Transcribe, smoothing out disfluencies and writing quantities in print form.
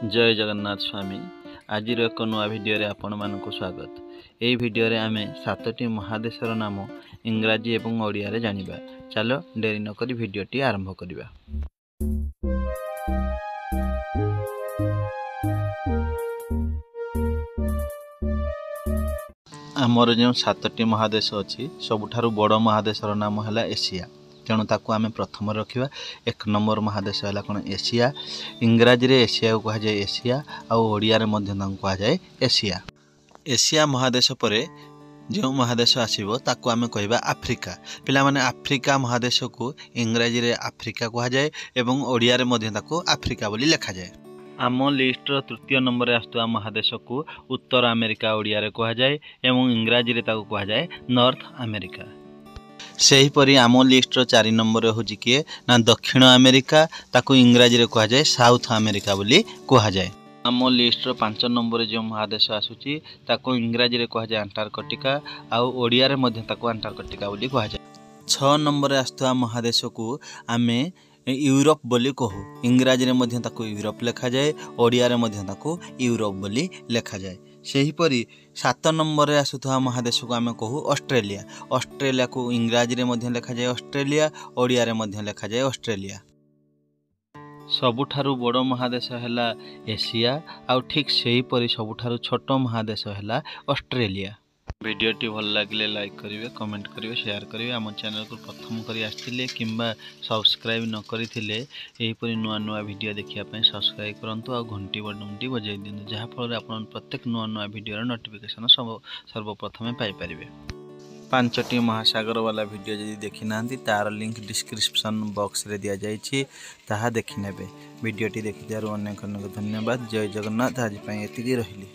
ଜୟ ଜଗନ୍ନାଥ ସ୍ୱାମୀ। ଆଜିର ଏକ ନୂଆ ଭିଡ଼ିଓରେ ଆପଣମାନଙ୍କୁ ସ୍ୱାଗତ। ଏହି ଭିଡ଼ିଓରେ ଆମେ 7ଟି ମହାଦେଶର ନାମ ଇଂରାଜୀ ଏବଂ ଓଡ଼ିଆରେ ଜାଣିବା। ଚାଲ ଡେରି ନକରି ଭିଡ଼ିଓଟି ଆରମ୍ଭ କରିବା। ଆମର ଯେଉଁ 7ଟି ମହାଦେଶ ଅଛି, ସବୁଠାରୁ ବଡ଼ ମହାଦେଶର ନାମ ହେଲା ଏସିଆ। ତେଣୁ ତାକୁ ଆମେ ପ୍ରଥମରେ ରଖିବା। 1 ନମ୍ବର ମହାଦେଶ ହେଲା କ'ଣ? ଏସିଆ। ଇଂରାଜୀରେ ଏସିଆକୁ କୁହାଯାଏ ଏସିଆ, ଆଉ ଓଡ଼ିଆରେ ମଧ୍ୟ ତାଙ୍କୁ କୁହାଯାଏ ଏସିଆ। ଏସିଆ ମହାଦେଶ ପରେ ଯେଉଁ ମହାଦେଶ ଆସିବ, ତାକୁ ଆମେ କହିବା ଆଫ୍ରିକା। ପିଲାମାନେ, ଆଫ୍ରିକା ମହାଦେଶକୁ ଇଂରାଜୀରେ ଆଫ୍ରିକା କୁହାଯାଏ ଏବଂ ଓଡ଼ିଆରେ ମଧ୍ୟ ତାକୁ ଆଫ୍ରିକା ବୋଲି ଲେଖାଯାଏ। ଆମ ଲିଷ୍ଟର ତୃତୀୟ ନମ୍ବରରେ ଆସୁଥିବା ମହାଦେଶକୁ ଉତ୍ତର ଆମେରିକା ଓଡ଼ିଆରେ କୁହାଯାଏ ଏବଂ ଇଂରାଜୀରେ ତାକୁ କୁହାଯାଏ ନର୍ଥ ଆମେରିକା। ସେହିପରି ଆମ ଲିଷ୍ଟର 4 ନମ୍ବରରେ ହେଉଛି କିଏ ନା ଦକ୍ଷିଣ ଆମେରିକା। ତାକୁ ଇଂରାଜୀରେ କୁହାଯାଏ ସାଉଥ ଆମେରିକା ବୋଲି କୁହାଯାଏ। ଆମ ଲିଷ୍ଟର 5 ନମ୍ବରରେ ଯେଉଁ ମହାଦେଶ ଆସୁଛି, ତାକୁ ଇଂରାଜୀରେ କୁହାଯାଏ ଆଣ୍ଟାର୍କଟିକା, ଆଉ ଓଡ଼ିଆରେ ମଧ୍ୟ ତାକୁ ଆଣ୍ଟାର୍କଟିକା ବୋଲି କୁହାଯାଏ। 6 ନମ୍ବରରେ ଆସୁଥିବା ମହାଦେଶକୁ ଆମେ ୟୁରୋପ ବୋଲି କହୁ। ଇଂରାଜୀରେ ମଧ୍ୟ ତାକୁ ୟୁରୋପ ଲେଖାଯାଏ, ଓଡ଼ିଆରେ ମଧ୍ୟ ତାକୁ ୟୁରୋପ ବୋଲି ଲେଖାଯାଏ। ସେହିପରି 7 ନମ୍ବରରେ ଆସୁଥିବା ମହାଦେଶକୁ ଆମେ କହୁ ଅଷ୍ଟ୍ରେଲିଆ। ଅଷ୍ଟ୍ରେଲିଆକୁ ଇଂରାଜୀରେ ମଧ୍ୟ ଲେଖାଯାଏ ଅଷ୍ଟ୍ରେଲିଆ, ଓଡ଼ିଆରେ ମଧ୍ୟ ଲେଖାଯାଏ ଅଷ୍ଟ୍ରେଲିଆ। ସବୁଠାରୁ ବଡ଼ ମହାଦେଶ ହେଲା ଏସିଆ, ଆଉ ଠିକ୍ ସେହିପରି ସବୁଠାରୁ ଛୋଟ ମହାଦେଶ ହେଲା ଅଷ୍ଟ୍ରେଲିଆ। ଭିଡ଼ିଓଟି ଭଲ ଲାଗିଲେ ଲାଇକ୍ କରିବେ, କମେଣ୍ଟ କରିବେ, ସେୟାର କରିବେ। ଆମ ଚ୍ୟାନେଲକୁ ପ୍ରଥମ କରି ଆସିଥିଲେ କିମ୍ବା ସବସ୍କ୍ରାଇବ୍ ନ କରିଥିଲେ, ଏହିପରି ନୂଆ ନୂଆ ଭିଡ଼ିଓ ଦେଖିବା ପାଇଁ ସବସ୍କ୍ରାଇବ୍ କରନ୍ତୁ ଆଉ ଘଣ୍ଟି ବଟନଟି ବଜାଇ ଦିଅନ୍ତୁ, ଯାହାଫଳରେ ଆପଣ ପ୍ରତ୍ୟେକ ନୂଆ ନୂଆ ଭିଡ଼ିଓର ନୋଟିଫିକେସନ୍ ସର୍ବପ୍ରଥମେ ପାଇପାରିବେ। 5ଟି ମହାସାଗର ବାଲା ଭିଡ଼ିଓ ଯଦି ଦେଖିନାହାନ୍ତି, ତା'ର ଲିଙ୍କ ଡିସ୍କ୍ରିପସନ୍ ବକ୍ସରେ ଦିଆଯାଇଛି, ତାହା ଦେଖିନେବେ। ଭିଡ଼ିଓଟି ଦେଖିଥିବାରୁ ଅନେକ ଅନେକ ଧନ୍ୟବାଦ। ଜୟ ଜଗନ୍ନାଥ। ଆଜି ପାଇଁ ଏତିକି ରହିଲି।